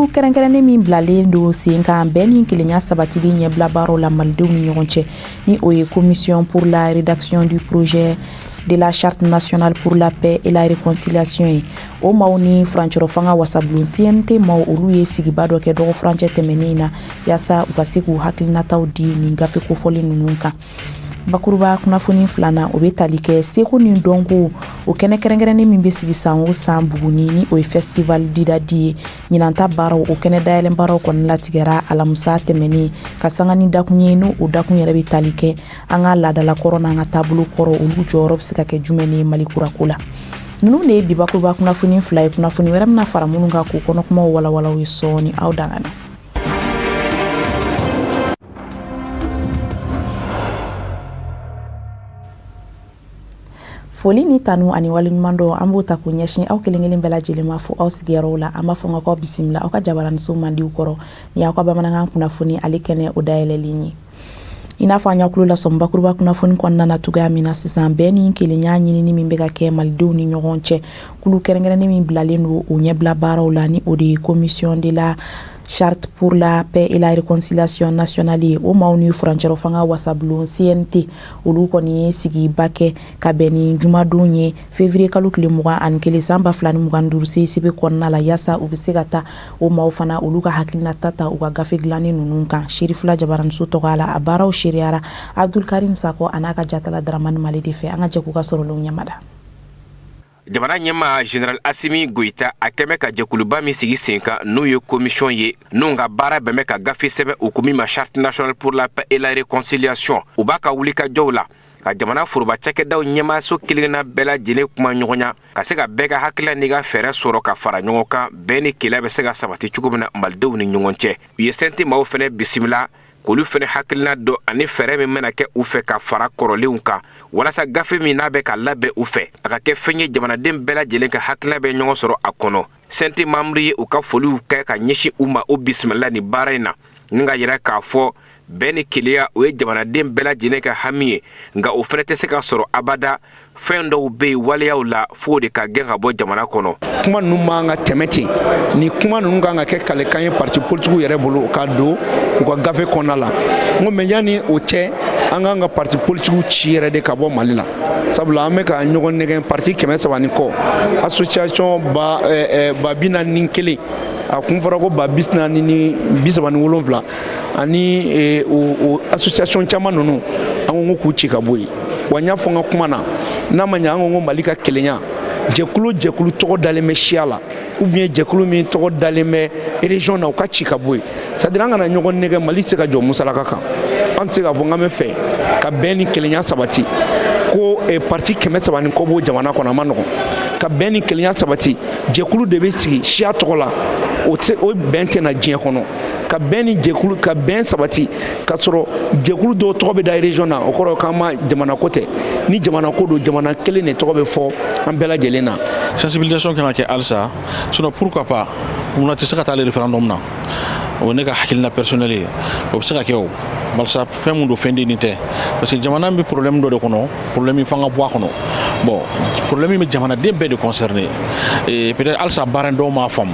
Kulu kɛrɛnkɛrɛnnen min bilalen don sen kan bɛn ni kelenya sabatili ɲɛbila baaraw la malidenw ni ɲɔgɔn cɛ, ni o ye Commission pour la rédaction du projet de la Charte nationale pour la paix et la réconciliation ye, o maaw ni furancɛrɔ fanga wasabulon CNT maaw, olu ye sigiba dɔ kɛ dɔgɔ furancɛ tɛmɛnen na, yaasa u ka se k'u hakilinataw di nin gafe kofɔlen ninnu kan. Bakuruba kunnafoni filanan, o bɛ tali kɛ seko ni dɔnko o kɛnɛ kɛrɛnkɛrɛnnen min bɛ sigi san o san Buguni, ni o ye Festival d'Idadi ye. Ɲinanta baaraw, o kɛnɛ dayɛlɛn baaraw kɔni latigɛra alamisa tɛmɛnen ka sanga ni dakun ye, n'o o dakun yɛrɛ bɛ tali kɛ an ka laadalakɔrɔ n'an ka taabolo kɔrɔ, olu jɔyɔrɔ bɛ se ka kɛ jumɛn ye Mali kurako la. Ninnu de ye bi bakuruba kunnafoni fila ye. Kunnafoni wɛrɛ bɛna fara minnu kan k'u kɔnɔ kumaw walawalaw ye sɔɔni. Aw dangana. Foli ni tanu ani waleɲuman dɔn, an b'o ta k'o ɲɛsin aw kelen kelen bɛɛ lajɛlen ma fo aw sigiyɔrɔw la. An b'a fɔ k'aw bisimila aw ka jabaraniso mandiw kɔrɔ ni aw ka bamanankan kunnafoni ale kɛnɛ o dayɛlɛlen ye. I n'a fɔ an y'a kulo lasɔn bakuruba kunnafoni kɔnɔna na cogoya min na, sisan bɛn ni kelenya ɲinini min bɛ ka kɛ malidenw ni ɲɔgɔn cɛ, kulu kɛrɛnkɛrɛnnen min bilalen don o ɲɛbila baaraw la, ni o de ye Commission de la Charte pour la paix et la réconciliation nationale ye, o maaw ni furancɛrɔ fanga wasabulon CNT, olu kɔni ye sigiba kɛ ka bɛn ni jumadon ye, février kalo tile 21 san 2025, CICB kɔnɔna la, yaasa u bɛ se ka taa o maaw fana olu ka hakilinata ta u ka gafe dilanni ninnu kan. Serifila jabaraniso tɔgɔ la, a baaraw seereyara Abdulkarim Sakɔ a n'a ka jatala Dramani Male de fɛ. An ka jɛ k'u ka sɔrɔlenw ɲɛmada. Jamana ɲɛmaa Général Asimi Goyita, a kɛmɛ ka jɛkuluba min sigi sen kan, n'o ye commission ye, n'u ka baara bɛn bɛ ka gafe sɛbɛn u ko min ma Charte nationale pour la paix et la réconciliation, u b'a ka wulikajɔw la ka jamana foroba cakɛdaw ɲɛmaaso kelenna bɛɛ lajɛlen kuma ɲɔgɔnya, ka se ka bɛɛ ka hakilila n'i ka fɛɛrɛ sɔrɔ ka fara ɲɔgɔn kan, bɛn ni kelenya bɛ se ka sabati cogo min na malidenw ni ɲɔgɔn cɛ. U ye CNT maaw fɛnɛ bisimila k'olu fɛnɛ hakilina dɔn ani fɛɛrɛ min bɛna kɛ u fɛ ka fara kɔrɔlenw kan, walasa gafe min n'a bɛ ka labɛn u fɛ, a ka kɛ fɛn ye jamanaden bɛɛ lajɛlen ka hakilina bɛ ɲɔgɔn sɔrɔ a kɔnɔ. CNT membre ye u ka foliw kɛ ka ɲɛsin u ma, u bisimila ni baara in na, ni ka yira k'a fɔ bɛn ni kelenya, o ye jamanaden bɛɛ lajɛlen ka hami ye, nka o fɛnɛ tɛ se ka sɔrɔ abada. Fɛn dɔw bɛ yen waleyaw la, f'o de ka gɛn ka bɔ jamana kɔnɔ. Kuma ninnu man ka tɛmɛ ten. Ni kuma ninnu kan ka kɛ kalekan ye parti politigiw yɛrɛ bolo ka don u ka gafe kɔnɔna la. N ko mɛ, yanni o cɛ, an k'an ka parti politigiw ci yɛrɛ de ka bɔ Mali la, sabula an bɛ ka ɲɔgɔn nɛgɛn. Parti 300 ni kɔ, association ba 41, a kun fɔra ko ba 437, ani o association caman ninnu, an ko k'u ci ka bɔ yen. Wa n y'a fɔ n ka kuma na, n'a ma ɲɛ, an ko Mali ka kelenya, jɛkulu jɛkulu tɔgɔ dalen bɛ siya la ou bien jɛkulu min tɔgɔ dalen bɛ région na, u ka ci ka bɔ yen. C'est à dire, an kana ɲɔgɔn nɛgɛ. Mali tɛ se ka jɔ musalaka kan. An tɛ se k'a fɔ k'an bɛ fɛ ka bɛn ni kelenya sabati ko parti 300 ni kɔ b'o jamana kɔnɔ. A ma nɔgɔn ka bɛn ni kelenya sabati. Jɛkulu de bɛ sigi siya tɔgɔ la, o tɛ o bɛn tɛ na diɲɛ kɔnɔ. Ka bɛn ni jɛkulu ka bɛn sabati ka sɔrɔ jɛkulu dɔw tɔgɔ bɛ da région na, o kɔrɔ k'an ma jamana ko tɛ. Ni jamana ko don, jamana kelen de tɔgɔ bɛ fɔ an bɛɛ lajɛlen na. Sensibilisation kan ka kɛ halisa. Sinon, pourquoi pas, munna tɛ se ka taa ale référendum na? O ye ne ka hakilina personnel ye. O bɛ se ka kɛ o, barisa fɛn mun don, fɛn dennin tɛ, parce que jamana bɛ problème dɔ de kɔnɔ, problème f'an ka bɔ a kɔnɔ. Bon, problème bɛ jamanaden bɛɛ de concerné et peut-être halisa baara dɔw m'a faamu.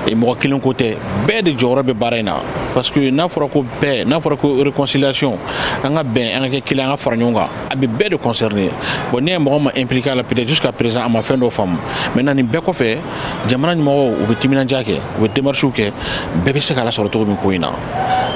Et mɔgɔ kelen ko tɛ, bɛɛ de jɔyɔrɔ bɛ baara in na, parce que n'a fɔra ko bɛɛ, n'a fɔra ko réconciliation, an ka bɛn, an ka kɛ kelen, an ka fara ɲɔgɔn kan, a bɛ bɛɛ de concerné. Bon, n'i ye mɔgɔ ma impliqué a la, peut-être jusqu'à présent a ma fɛn dɔ faamu. Maintenant, nin bɛɛ kɔfɛ, jamana ɲɛmɔgɔw, u bɛ timinandiya kɛ, u bɛ démarches kɛ, bɛɛ bɛ se k'a lasɔrɔ cogo min ko in na,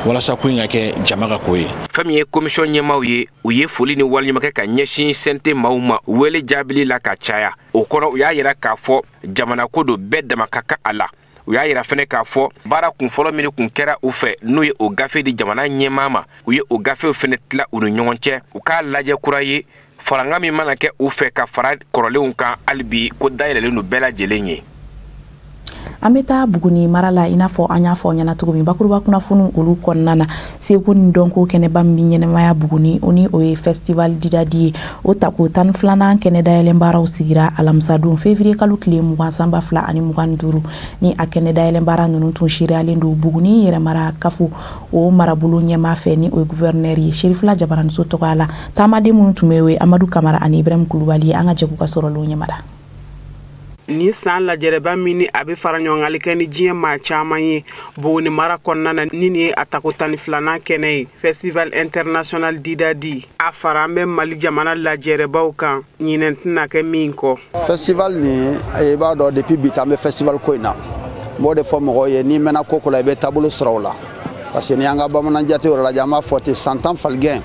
walasa ko in ka kɛ jama ka ko ye. Fɛn min ye commission ɲɛmaaw ye, u ye foli ni waleɲuman kɛ ka ɲɛsin CNT maaw ma wele jaabili la ka caya o kɔnɔ. U y'a yira k'a fɔ jamana ko don, bɛɛ dama ka kan a la. U y'a yira fɛnɛ k'a fɔ baara kunfɔlɔ min kun kɛra u fɛ, n'u ye o gafe di jamana ɲɛmaa ma, u ye o gafew fɛnɛ tila u ni ɲɔgɔn cɛ, u k'a lajɛ kura ye. Faranga min mana kɛ u fɛ ka fara kɔrɔlenw kan, hali bi ko dayɛlɛlen don bɛɛ lajɛlen ye. An bɛ taa Buguni mara la. I n'a fɔ an y'a fɔ ɲɛna cogo min bakuruba kunnafoniw olu kɔnɔna na, seko ni dɔnko kɛnɛba min bɛ ɲɛnɛmaya Buguni, o ni o ye Festival d'Idadi ye, o tako 12nan kɛnɛ dayɛlɛn baaraw sigira alamisadon, février kalo tile 20 san 2025. Ni a kɛnɛ dayɛlɛn baara ninnu tun seereyalen don Buguni yɛrɛmara kafo o marabolo ɲɛmaa fɛ, ni o ye gouverneur ye. Serifila jabaraniso tɔgɔ la, taamaden minnu tun bɛ o ye Amadu Kamara ani Ibrahim Kulubali ye. An ka jɛ k'u ka sɔrɔlenw ɲɛmada. Nin san lajɛrɛba min ni a bɛ fara ɲɔgɔngali kɛ ni diɲɛ maa caman ye Buguni mara kɔnɔna na, ni nin ye a tako 12nan kɛnɛ ye, Festival International Didadi, a fara an bɛ Mali jamana lajɛrɛbaw kan, ɲinɛn tɛna kɛ min kɔ. Festival nin, i b'a dɔn, depuis bi an bɛ festival ko in na. N b'o de fɔ mɔgɔw ye, n'i mɛnna ko ko la, i bɛ taabolo sɔrɔ o la, parce que ni an ka bamanan jate yɔrɔ lajɛ, an b'a fɔ ten, san 10 faligɛn,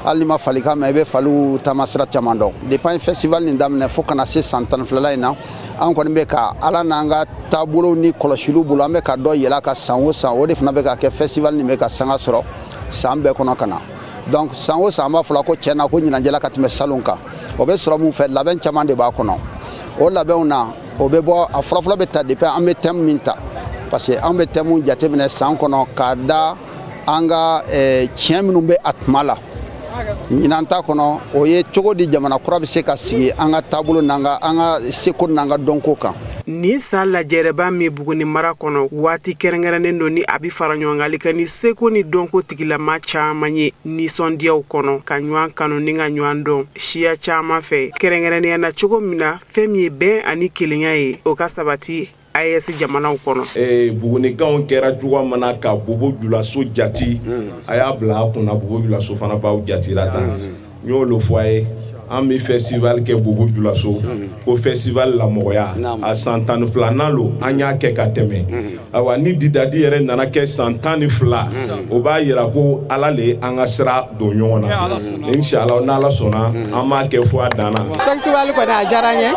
hali n'i ma falikan mɛn, i bɛ faliw taamasira caman dɔn. Depuis an ye festival nin daminɛ fo ka na se san 12nan in na, an kɔni bɛ ka Ala n'an ka taabolo ni kɔlɔsiliw bolo, an bɛ ka dɔ yɛlɛ a kan san o san. O de fana bɛ ka kɛ festival nin bɛ ka sanga sɔrɔ san bɛɛ kɔnɔ ka na. Donc san o san, an b'a fɔ ko tiɲɛ na ko ɲinanjɛla ka tɛmɛ salon kan. O bɛ sɔrɔ mun fɛ? Labɛn caman de b'a kɔnɔ. O labɛnw na, o bɛ bɔ a fɔlɔfɔlɔ bɛ ta depuis an bɛ thème min ta, parce que an bɛ thème jateminɛ san kɔnɔ k'a da an ka tiɲɛ minnu bɛ a tuma la. Ɲinan ta kɔnɔ, o ye cogo di jamana kura bɛ se ka sigi an ka taabolo n'an ka an ka seko n'an ka dɔnko kan. Nin san lajɛrɛba min Buguni mara kɔnɔ, waati kɛrɛnkɛrɛnnen don ni a bɛ fara ɲɔgɔngali kɛ ni seko ni dɔnko tigilama caman ye nisɔndiyaw kɔnɔ, ka ɲɔgɔn kanu ni ka ɲɔgɔn dɔn siya caman fɛ, kɛrɛnkɛrɛnnenya na cogo min na fɛn min ye bɛn ani kelenya ye, o ka sabati AES jamanaw kɔnɔ. Bugunikaw kɛra cogoya min na ka Bobo Julaso jati, a y'a bila a kunna, Bobo Julaso fana b'aw jatira tan. N y'o le fɔ a ye, an bɛ festival kɛ Bobo Julaso ko festival lamɔgɔya, a san 12nan lo an y'a kɛ ka tɛmɛ. Ayiwa, ni Didadi yɛrɛ nana kɛ san 12, o b'a yira ko Ala le ye an ka sira don ɲɔgɔn na. Inshallah, n'Ala sɔnna, an b'a kɛ fo a dan na. Festival kɔni, a diyara n ye,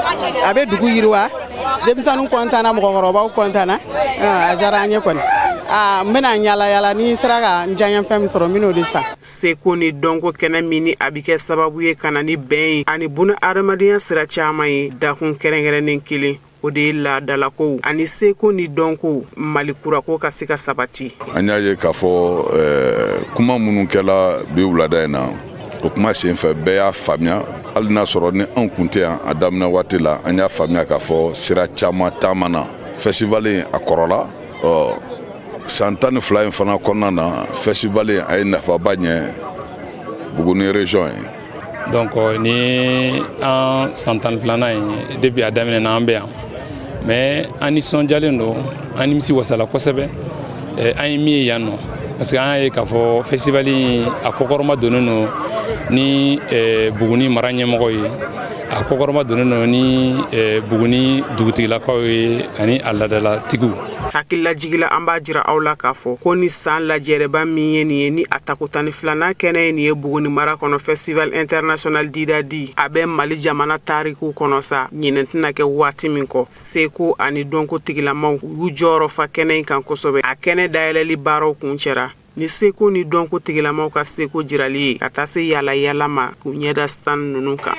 a bɛ dugu yiriwa, denmisɛnninw kɔntanna, mɔgɔkɔrɔbaw kɔntanna, a diyara an ye kɔni. Aa, n bɛna yala yala, ni sera ka n diyaɲɛ fɛn min sɔrɔ, n bɛn'o de san. Seko ni dɔnko kɛnɛ min ni a bɛ kɛ sababu ye ka na ni bɛn ye ani buna adamadenya sira caman ye, dakun kɛrɛnkɛrɛnnen kelen, o de ye laadalakow ani seko ni dɔnko Mali kurako ka se ka sabati. An y'a ye k'a fɔ kuma minnu kɛla bi wulada in na, o kuma senfɛ, bɛɛ y'a faamuya, hali n'a sɔrɔ ni anw kun tɛ yan a daminɛ waati la, an y'a faamuya k'a fɔ sira caman taama na festival in a kɔrɔla. Ɔ san 12 in fana kɔnɔna na, festival in a ye nafaba ɲɛ Buguni région ye. Donc ni an san 12nan ye, depuis a daminɛ na, an bɛ yan, mais an nisɔndiyalen don, an nimisi wasala kosɛbɛ an ye min ye yan nɔ, parce que an y'a ye k'a fɔ festival in a kɔkɔrɔma donnen don ni Buguni mara ɲɛmɔgɔ ye, a kɔkɔrɔma donnen don ni Buguni dugutigilakaw ye ani a laadalatigiw. Hakililajigila, an b'a jira aw la k'a fɔ ko ni san lajɛrɛba min ye nin ye, ni a tako 12nan kɛnɛ ye nin ye Buguni mara kɔnɔ, Festival International Didadi, a bɛ Mali jamana tariku kɔnɔ sa, ɲinɛ tɛna kɛ waati min kɔ. Seko ani dɔnko tigilamaw u y'u jɔyɔrɔ fa kɛnɛ in kan kosɛbɛ. A kɛnɛ dayɛlɛli baaraw kun cɛra ni seko ni dɔnko tigilamaw ka seko jirali ye, ka taa se yala yala ma k'u ɲɛda stand ninnu kan.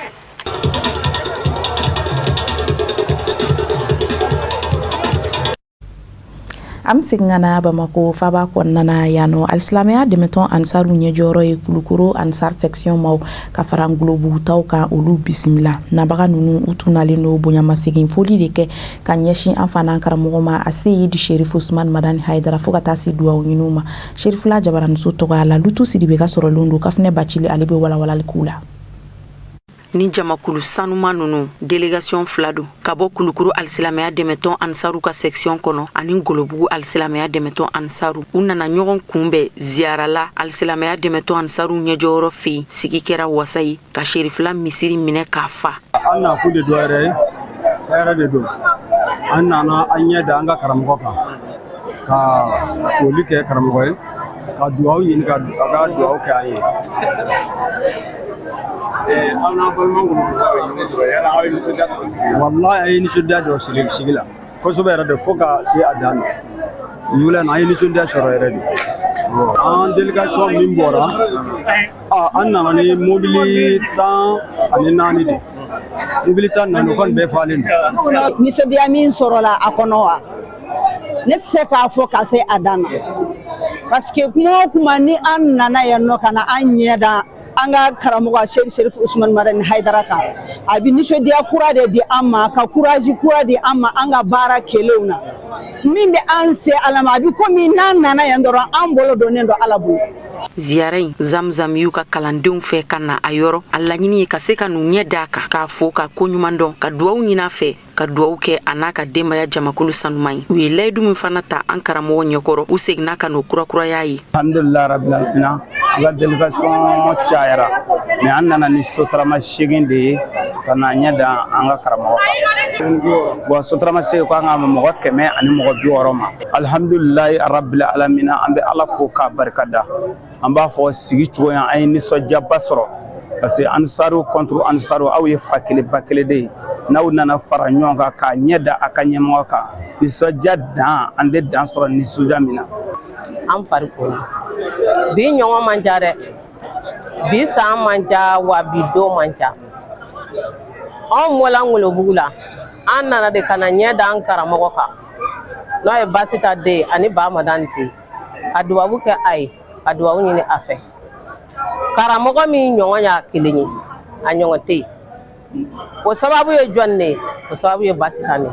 An bɛ segin ka na Bamako faba kɔnɔna na yan nɔ. Alisilamɛya dɛmɛtɔn Ansaru ɲɛjɔyɔrɔ ye Kulukoro Ansar section maw ka fara Ngolobugutaw kan, olu bisimila. Nabaga ninnu, u tun nalen don bonyamasegin foli de kɛ ka ɲɛsin an fana karamɔgɔ ma, a Seyidi Sherif Usman Madani Hayidara, fo ka taa se dugawu ɲiniw ma Sherifila Jabaraniso tɔgɔya la. Lutu Sidibe ka sɔrɔlen don Kafinɛ Bacili, ale bɛ walawalali k'u la. Ni jamakulu sanuma ninnu, délégation fila don ka bɔ Kulukuru alisilamɛya dɛmɛtɔn Ansaru ka section kɔnɔ ani Ngolobugu alisilamɛya dɛmɛtɔn Ansaru. U nana ɲɔgɔn kunbɛn ziyarala alisilamɛya dɛmɛtɔn Ansaru ɲɛjɔyɔrɔ fɛ yen. Sigi kɛra wasa ye ka Serifila misiri minɛ k'a fa. An nakun de dɔ wɛrɛ ye, hɛrɛ de don. An nana an ɲɛ da an ka karamɔgɔ kan, ka foli kɛ karamɔgɔ ye, ka dugawu ɲini ka a ka dugawu kɛ an ye. Aw n'a balima Ngolobugukaw ye ɲɔgɔn sɔrɔ, yala aw ye nisɔndiya sɔrɔ sigi la? Walahi, an ye nisɔndiya dɔ sigi sigi la kosɛbɛ yɛrɛ de, fo ka se a dan na. Wula na, an ye nisɔndiya sɔrɔ yɛrɛ de. An délégation min bɔra, an nana ni mobili 14 de, mobili 14, o kɔni bɛɛ falen don. Nisɔndiya min sɔrɔla a kɔnɔ wa, ne tɛ se k'a fɔ ka se a dan na, parce que kuma o kuma ni an nana yan nɔ ka na an ɲɛ da an ka karamɔgɔ Seri Serif Usman Madani Hayidara kan, a bɛ nisɔndiya kura de di an ma, ka courage kura di an ma an ka baara kɛlenw na min bɛ an se Ala ma. A bɛ komi n'an nana yan dɔrɔn, an bolo donnen don Ala bolo. Ziyara in Zamzam y'u ka kalandenw fɛ ka na a yɔrɔ, a laɲini ye ka se ka n'u ɲɛ da a kan, k'a fo, ka koɲuman dɔn, ka duwawu ɲini a fɛ, ka duwawu kɛ a n'a ka denbaya jamakulu sanuman ye. U ye layidu min fana ta an karamɔgɔ ɲɛkɔrɔ, u seginna ka n'o kurakuraya ye. Alhamdulilah rabbil alamina. An ka délégation cayara, mais an nana ni sotarama 8 de ye ka na ɲɛ da an ka karamɔgɔ kan. Bon, sotarama 8 ko an ka mɔgɔ 160 ma. Alhamdulilahi rabbil alamina, an bɛ Ala fo k'a barika da. An b'a fɔ sigi cogoya, an ye nisɔndiyaba sɔrɔ parce que Ansaru contre Ansaru, aw ye fa kelen ba kelen de ye. N'aw nana fara ɲɔgɔn kan k'a ɲɛ da a ka ɲɛmɔgɔ kan, nisɔndiya dan, an tɛ dan sɔrɔ nisɔndiya min na. An fari foni, bi ɲɔgɔn man ca dɛ, bi san man ca wa, bi don man ca. Anw bɔla Ngolobugu la, an nana de ka na ɲɛ da an karamɔgɔ kan, n'o ye Basita den ani Ba Madani den, ka dubabu kɛ a ye, ka dubabu ɲini a fɛ. Karamɔgɔ min ɲɔgɔn y'a kelen ye, a ɲɔgɔn tɛ yen. O sababu ye jɔn de ye? O sababu ye Basita ne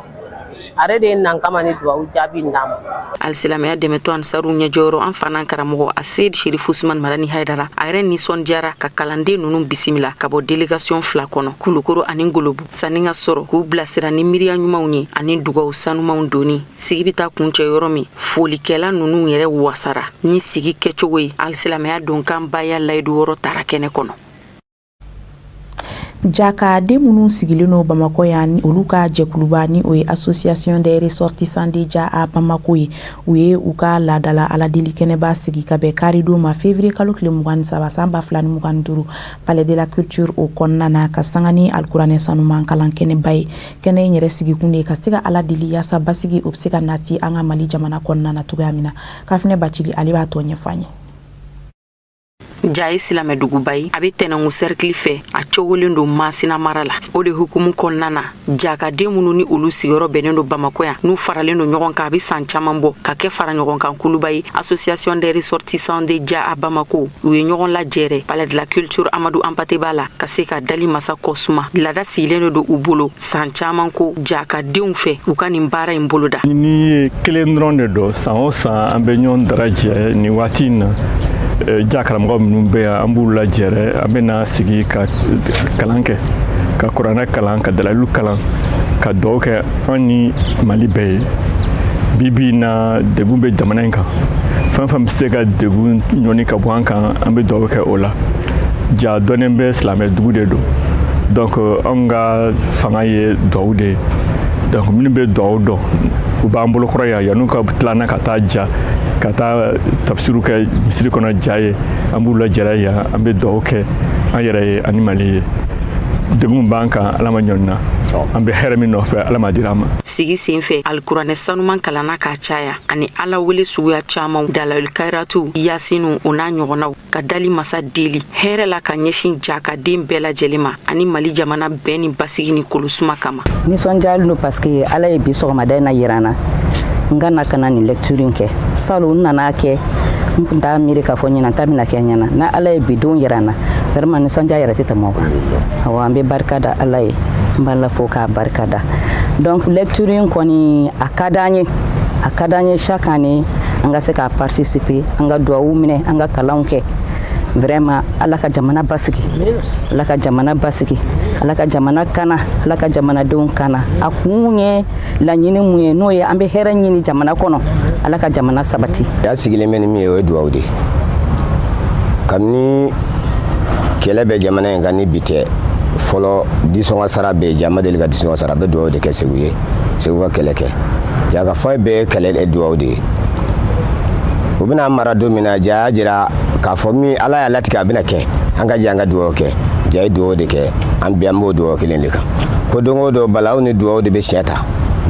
are de ye nan kama ni dubabu jaabi d'an ma. Alisilamɛya dɛmɛtɔn Ansaru ɲɛjɔyɔrɔ, an fana karamɔgɔ Aseyid Sherifu Usman Madani Haidara, a yɛrɛ nisɔndiyara ka kalanden ninnu bisimila ka bɔ délégation fila kɔnɔ, Kulukoro ani Ngolobu, sanni ka sɔrɔ k'u bilasira ni miiriya ɲumanw ye ani dugaw sanumanw donni. Sigi bɛ taa kuncɛ yɔrɔ min, folikɛla ninnu yɛrɛ wasara ni sigi kɛcogo ye. Alisilamɛya donkan baya layidu wɔrɔ tara kɛnɛ kɔnɔ. Jaka den minnu sigilen don Bamakɔ yan, ni olu ka jɛkuluba, ni o ye Association des ressortissants de Dia à Bamako ye, u ye u ka laadala aladeli kɛnɛba sigi ka bɛn karidon ma, février kalo tile 23 san 2025, Palais de la Culture o kɔnɔna na, ka sanga ni alikuranɛ sanuman kalan kɛnɛba ye. Kɛnɛ in yɛrɛ sigikun de ye ka se ka ala deli yaasa basigi o bɛ se ka nati an ka Mali jamana kɔnɔna na cogoya min na. Kafinɛ Bacili, ale b'a tɔ ɲɛfɔ an ye. Ja ye silamɛduguba ye, a bɛ Tɛnɛnku sɛrikili fɛ, a cogolen don Masina mara la. O de hukumu kɔnɔna na, jakaden minnu ni olu sigiyɔrɔ bɛnnen don Bamakɔ yan, n'u faralen don ɲɔgɔn kan, a bɛ san caman bɔ ka kɛ fara ɲɔgɔn kan kuluba ye, Association des ressortissants de Dia à Bamako, u ye ɲɔgɔn lajɛrɛ Palais de la Culture Amadu Anpate Ba la, ka se ka dali masa kɔsuma. Laada sigilen don u bolo san caman ko jakadenw fɛ u ka nin baara in boloda. Ni ye kelen dɔrɔn de don, san o san an bɛ ɲɔgɔn darajɛ nin waati in na. Ja karamɔgɔ minnu bɛ yan, an b'u lajɛrɛ, an bɛna sigi ka kalan kɛ, ka kuranɛ kalan, ka dalilu kalan, ka dugawu kɛ an ni Mali bɛɛ ye. Bi bi in na, degun bɛ jamana in kan. Fɛn fɛn bɛ se ka degun ɲɔni ka bɔ an kan, an bɛ dugawu kɛ o la. Ja dɔnnen bɛ, silamɛ dugu de don, donc anw ka fanga ye dugawu de ye. Donc minnu bɛ dugawu dɔn, u b'an bolokɔrɔ yan. Yan'u ka tila na ka taa Ja, ka taa tafsiru kɛ misiri kɔnɔ Ja ye, an b'u lajɛra yan, an bɛ dugawu kɛ an yɛrɛ ye ani Mali ye. Degun b'an kan, Ala ma ɲɔni na. An bɛ hɛrɛ min nɔfɛ, Ala ma dira an ma. Sigi sen fɛ, alikuranɛ sanuman kalanna k'a caya ani Ala wele suguya camanw, dalayil kayiratu, yasinu, o n'a ɲɔgɔnnaw, ka dali masa deli hɛrɛ la ka ɲɛsin jakaden bɛɛ lajɛlen ma ani Mali jamana bɛn ni basigi ni kolosuma kama. Nisɔndiyalen don parce que Ala ye bi sɔgɔmada in na yira n na, n ka na ka na nin lecture in kɛ. Salon n nana kɛ, n tun t'a miiri k'a fɔ ɲinan ta bɛna kɛ ɲɛna. Na Ala ye bi don yira n na, vraiment nisɔndiya yɛrɛ tɛ tɛmɛ o kan. Awɔ, an bɛ barika da Ala ye, n b'Ala fo k'a barika da. Donc lecture in kɔni, a ka d'an ye, a ka d'an ye chaque année an ka se ka participer, an ka duwawu minɛ, an ka kalanw kɛ. Vraiment, Ala ka jamana basigi, Ala ka jamana basigi, Ala ka jamana kana, Ala ka jamanadenw kana. A kun ye laɲini mun ye, n'o ye an bɛ hɛrɛ ɲini jamana kɔnɔ, Ala ka jamana sabati. Ya sigilen bɛ ni min ye, o ye duwawu de ye. Kabini kɛlɛ bɛ jamana in kan ni bi tɛ fɔlɔ, disɔngɔ sara bɛ yen. Jama deli ka disɔngɔ sara, a bɛ duwawu de kɛ Segu ye, Segu ka kɛlɛ kɛ. Ja ka fɛn bɛɛ ye kɛlɛ duwawu de ye. U bɛna mara don min na, ja y'a jira k'a fɔ min Ala y'a latigɛ, a bɛna kɛ. An ka jɛ an ka duwawu kɛ. Ja ye duwawu de kɛ, an bɛɛ an b'o duwawu kelen de kan ko don o don balawu ni duwawu de bɛ siɲɛ ta.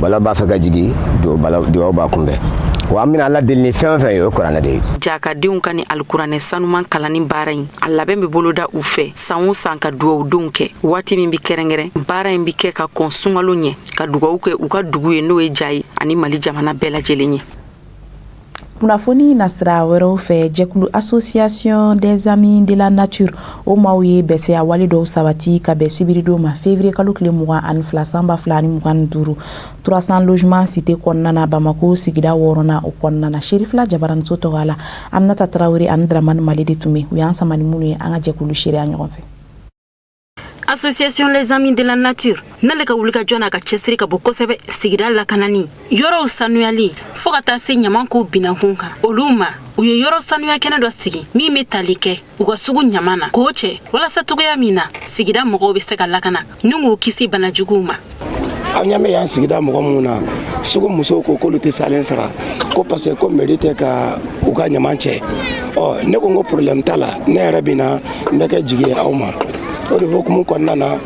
Balawu b'a fɛ ka jigin, duwawu b'a kunbɛn. Wa an bɛna Ala deli ni fɛn o fɛn ye, o ye kuranɛ de ye. Jakadenw ka ni alikuranɛ sanuman kalanni baara in, a labɛn bɛ boloda u fɛ san o san ka duwawudenw kɛ waati min bɛ kɛrɛnkɛrɛn. Baara in bɛ kɛ ka kɔn sunkalo ɲɛ, ka dugawu kɛ u ka dugu ye, n'o ye Ja ye, ani Mali jamana bɛɛ lajɛlen ye. Kunnafoni nasira wɛrɛw fɛ, jɛkulu Association des Amis de la Nature, o maaw ye bɛsɛya wale dɔw sabati ka bɛn sibiridon ma, février kalo tile 22 san 2025, 300 logement cité kɔnɔna na, Bamako sigida wɔɔrɔnan o kɔnɔna na. Serifila Jabaraniso tɔgɔ la, Aminata Tarawele ani Dramani Male de tun bɛ u y'an sama ni minnu ye. An ka jɛkulu seereya ɲɔgɔn fɛ. Association Les Amis de la Nature n'ale ka wulikajɔ n'a ka cɛsiri ka bɔ kosɛbɛ sigida lakanani, yɔrɔw sanuyali, fɔɔ ka taa se ɲaman ko binankun kan, olu ma u ye yɔrɔ sanuya kɛnɛ dɔ sigi min bɛ tali kɛ u ka sugu ɲaman na k'o cɛ, walasa togoya min na sigida mɔgɔw bɛ se ka lakana ni k'u kisi bana juguw ma. Aw ɲɛ bɛ yan sigida mɔgɔ minnu na, sugu musow ko k'olu tɛ salen sara ko parce que ko mairie tɛ ka u ka ɲaman cɛ. Ɔ ne ko n ko problème t'a la, ne yɛrɛ bɛ na, n bɛ kɛ jigi ye aw ma. O de hukumu kɔnɔna na,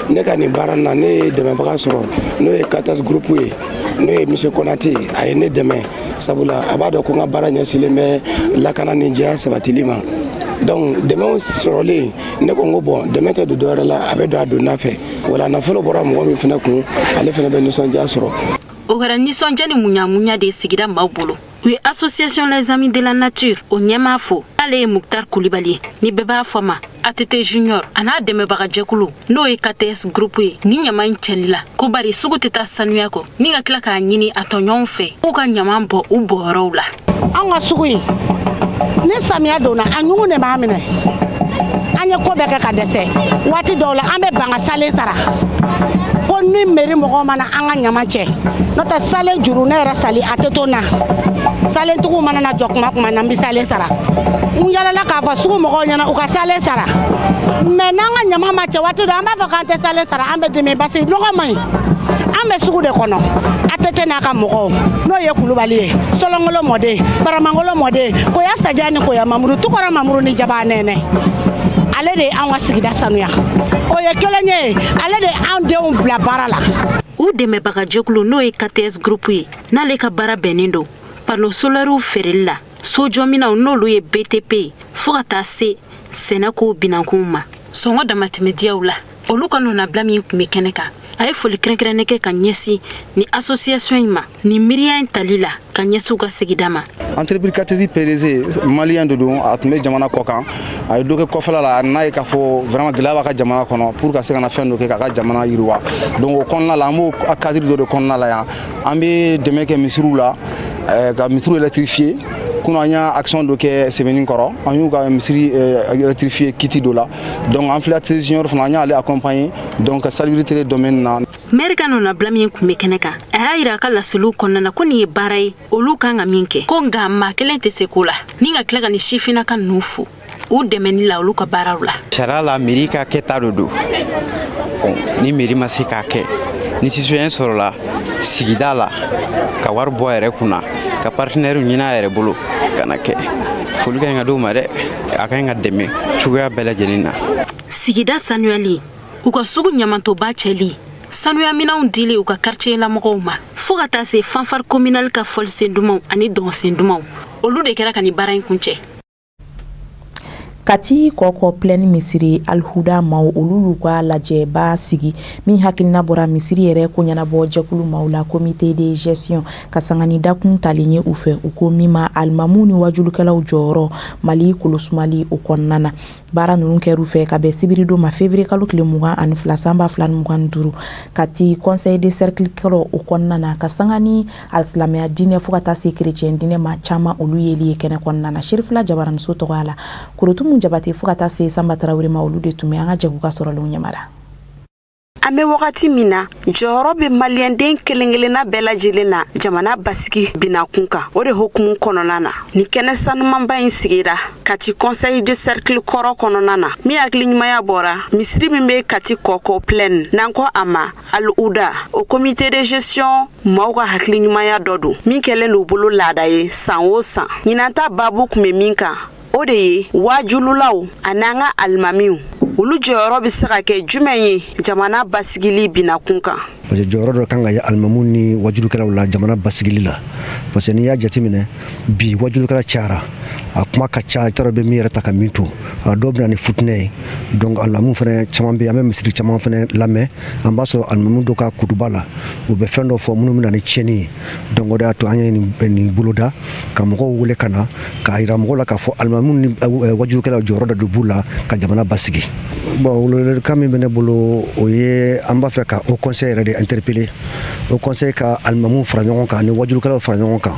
ne ka nin baara na, ne ye dɛmɛbaga sɔrɔ, n'o ye Katas Groupe ye, n'o ye monsieur Konate. A ye ne dɛmɛ sabula a b'a dɔn ko n ka baara ɲɛsinlen bɛ lakana ni jɛya sabatili ma. Donc dɛmɛw sɔrɔlen, ne ko n ko bon, dɛmɛ tɛ don dɔwɛrɛ la, a bɛ don a donna fɛ. Wala nafolo bɔra mɔgɔ min fana kun, ale fana bɛ nisɔndiya sɔrɔ. O kɛra nisɔndiya ni muɲamuɲa de ye sigida maaw bolo. U ye Association Les Amis de la Nature o ɲɛmaa fo, ale ye Muktar Kulibali ye, ni bɛɛ b'a fɔ ma ATT Junior, a n'a dɛmɛbagajɛkulu n'o ye KTS Groupe ye, ni ɲama in cɛli la, ko bari sugu tɛ taa sanuya kɔ, ni ka tila k'a ɲini a tɔɲɔgɔnw fɛ k'u ka ɲama bɔ u bɔyɔrɔw la. An ka sugu in, ni samiya donna, a ɲugun de b'a minɛ. An ye ko bɛɛ kɛ ka dɛsɛ. Waati dɔw la, an bɛ ban ka salen sara ko ni mairie mɔgɔw mana an ka ɲama cɛ, n'o tɛ salen juru ne yɛrɛ sali a tɛ to n na. Salentigiw mana na jɔ kuma kuma na, n bɛ salen sara. N yalala k'a fɔ sugu mɔgɔw ɲɛna u ka salen sara, mais n'an ka ɲama ma cɛ, waati dɔ an b'a fɔ k'an tɛ salen sara, an bɛ dimi parce que nɔgɔ man ɲi. An bɛ sugu de kɔnɔ. ATT n'a ka mɔgɔw, n'o ye Kulubali ye, Solongolo mɔden, Baramangolo mɔden, Koya Saja ni Koya Mamuru, Tukɔrɔ Mamuru ni Jaba Nɛnɛ, ale de ye an ka sigida sanuya. O ye kelen ye, ale de ye an denw bila baara la. U dɛmɛbagajɛkulu n'o ye KTS Groupe ye, n'ale ka baara bɛnnen don panneau solairew feereli la, sojɔminɛnw n'olu ye BTP ye, fɔɔ ka taa se sɛnɛko binankunw ma, sɔngɔ damatɛmɛdiyaw la, olu ka nɔnabila min tun bɛ kɛnɛ kan, a ye foli kɛrɛnkɛrɛnnen kɛ ka ɲɛsin ni association in ma ni miiriya in tali la ka ɲɛsin u ka sigida ma. Entreprise KTS PDG malien de don. A tun bɛ jamana kɔ kan, a ye dɔ kɛ kɔfɛla la. A nana ye k'a fɔ vraiment gɛlɛya b'a ka jamana kɔnɔ pour ka se ka na fɛn dɔ kɛ k'a ka jamana yiriwa. Donc o kɔnɔna la, an b'o cadre dɔ de kɔnɔna la yan, an bɛ dɛmɛ kɛ misiriw la, ka misiriw électrifier. Kunun, an y'a action dɔ kɛ sɛbɛnni kɔrɔ, an y'u ka misiri électrifier kiti dɔ la. Donc an filɛ ATT Junior fana, an y'ale accompagner donc salubrité domaine na. Maire ka nɔnabila min tun bɛ kɛnɛ kan, a y'a yira a ka laseliw kɔnɔna na ko nin ye baara ye olu kan ka min kɛ, ko nka maa kelen tɛ se ko la, ni ka tila ka nin sifinnaka ninnu fo u dɛmɛni la olu ka baaraw la. Sariya la, mairie ka kɛta de don. Ni mairie ma se k'a kɛ, ni citoyen sɔrɔla sigida la ka wari bɔ a yɛrɛ kunna ka partenaire ɲini a yɛrɛ bolo ka na kɛ, foli ka ɲi ka d'o ma dɛ. A ka ɲi ka dɛmɛ cogoya bɛɛ lajɛlen na. Sigida sanuyali, u ka sugu ɲamantoba cɛli, sanuyaminɛnw dili u ka quartier lamɔgɔw ma, fɔɔ ka taa se fanfare communale ka fɔlisen dumanw ani dɔnsen dumanw, olu de kɛra ka nin baara in kuncɛ. Kati Kɔkɔ Plaine misiri Alhuda maaw, olu y'u ka lajɛba sigi min hakilina bɔra misiri yɛrɛ ko ɲɛnabɔ jɛkulu maaw la, comité de gestion, ka sanga ni dakun talen ye u fɛ, u ko min ma alimamu ni wajulukɛlaw jɔyɔrɔ Mali kolosumali o kɔnɔna na. Baara ninnu kɛr'u fɛ ka bɛn sibiridon ma, février kalo tile 22 san 2025, Kati conseil de cercle kɔrɔ o kɔnɔna na, ka sanga ni alisilamɛya diinɛ fo ka taa se chrétien diinɛ ma caman, olu yeli ye kɛnɛ kɔnɔna na. Serifila Jabaraniso tɔgɔya la, Korotumu Jabate fo ka taa se Sanba Tarawele ma, olu de tun bɛ an ka jɛku ka sɔrɔlenw ɲɛmara. An bɛ wagati min na, jɔyɔrɔ bɛ maliyɛnden kelen kelenna bɛɛ lajɛlen na jamana basigi binakun kan. O de hukumu kɔnɔna na, nin kɛnɛ sanumanba in sigira Kati conseil de cercle kɔrɔ kɔnɔna na, min hakili ɲumanya bɔra misiri min bɛ Kati Kɔkɔ Plaine, n'an ko a ma Al-Huda, o comité de gestion maaw ka hakili ɲumanya dɔ don min kɛlen don bolo laada ye san o san. Ɲinan ta baabu tun bɛ min kan, o de ye waajululaw ani an ka alimamiw, olu jɔyɔrɔ bɛ se ka kɛ jumɛn ye jamana basigili binakun kan. Parce que jɔyɔrɔ dɔ kan ka ye alimamu ni wajulukɛlaw la jamana basigili la, parce que n'i y'a jateminɛ bi, wajulukɛla cayara, a kuma ka ca, i t'a dɔn bɛ min yɛrɛ ta ka min to. Dɔw bɛ na ni futinɛ ye. Donc alimamu fana caman bɛ yen, an bɛ misiri caman fana lamɛn, an b'a sɔrɔ alimamu dɔ ka kutuba la, u bɛ fɛn dɔ fɔ minnu bɛ na ni tiɲɛni ye. Donc o de y'a to an ye nin boloda ka mɔgɔw wele ka na k'a jira mɔgɔw la k'a fɔ alimamu ni wajulukɛlaw jɔyɔrɔ dɔ de b'u la ka jamana basigi. Bon, welewelekan min bɛ ne bolo, o ye an b'a fɛ ka haut conseil yɛrɛ de interpeller, haut conseil ka alimamu fara ɲɔgɔn kan ani wajulukɛlaw fara ɲɔgɔn kan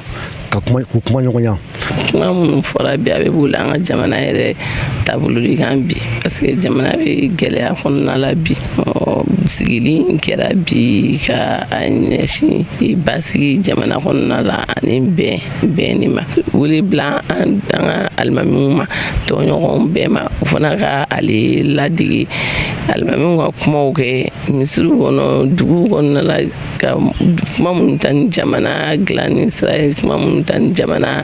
ka kuma, k'u kuma ɲɔgɔnya. Kuma minnu fɔra bi, a bɛ boli an ka jamana yɛrɛ taabolo de kan bi, parce que jamana bɛ gɛlɛya kɔnɔna la bi. Sigili kɛra bi ka a ɲɛsin basigi jamana kɔnɔna la ani bɛn bɛnni ma. Wele bila an ka alimamiw ma, tɔɲɔgɔnw bɛɛ ma, o fana ka ale ladege alimamiw ka kumaw kɛ misiriw kɔnɔ, duguw kɔnɔna la, ka kuma minnu ta ni jamana dilanni sira ye, kuma minnu ta ni jamana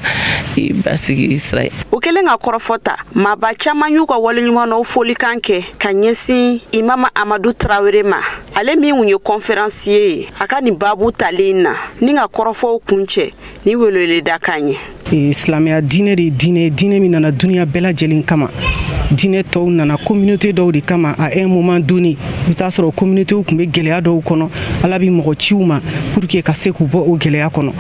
basigi sira ye. O kɛlen ka kɔrɔfɔ ta, maaba caman y'u ka waleɲumanw folikan kɛ ka ɲɛsin Imama Amadu Tarawele ma, ale min kun ye conférencier ye a ka nin baabu talen na, ni ka kɔrɔfɔw kuncɛ ni weleweleda kan ye. Silamɛya diinɛ de ye diinɛ ye, diinɛ min nana duniya bɛɛ lajɛlen kama. Diinɛ tɔw nana communauté dɔw de kama à un moment donné. I bɛ taa sɔrɔ communauté tun bɛ gɛlɛya dɔw kɔnɔ, Ala bɛ mɔgɔ ci u ma pour que ka se k'u bɔ o gɛlɛya kɔnɔ.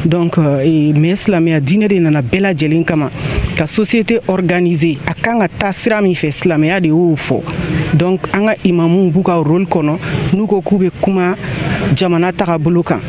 Donc mais silamɛya diinɛ de nana bɛɛ lajɛlen kama ka société organiser. A kan ka taa sira min fɛ, silamɛya de y'o fɔ. Donc an ka imamuw b'u ka rôle kɔnɔ n'u ko k'u bɛ kuma jamana tagabolo kan.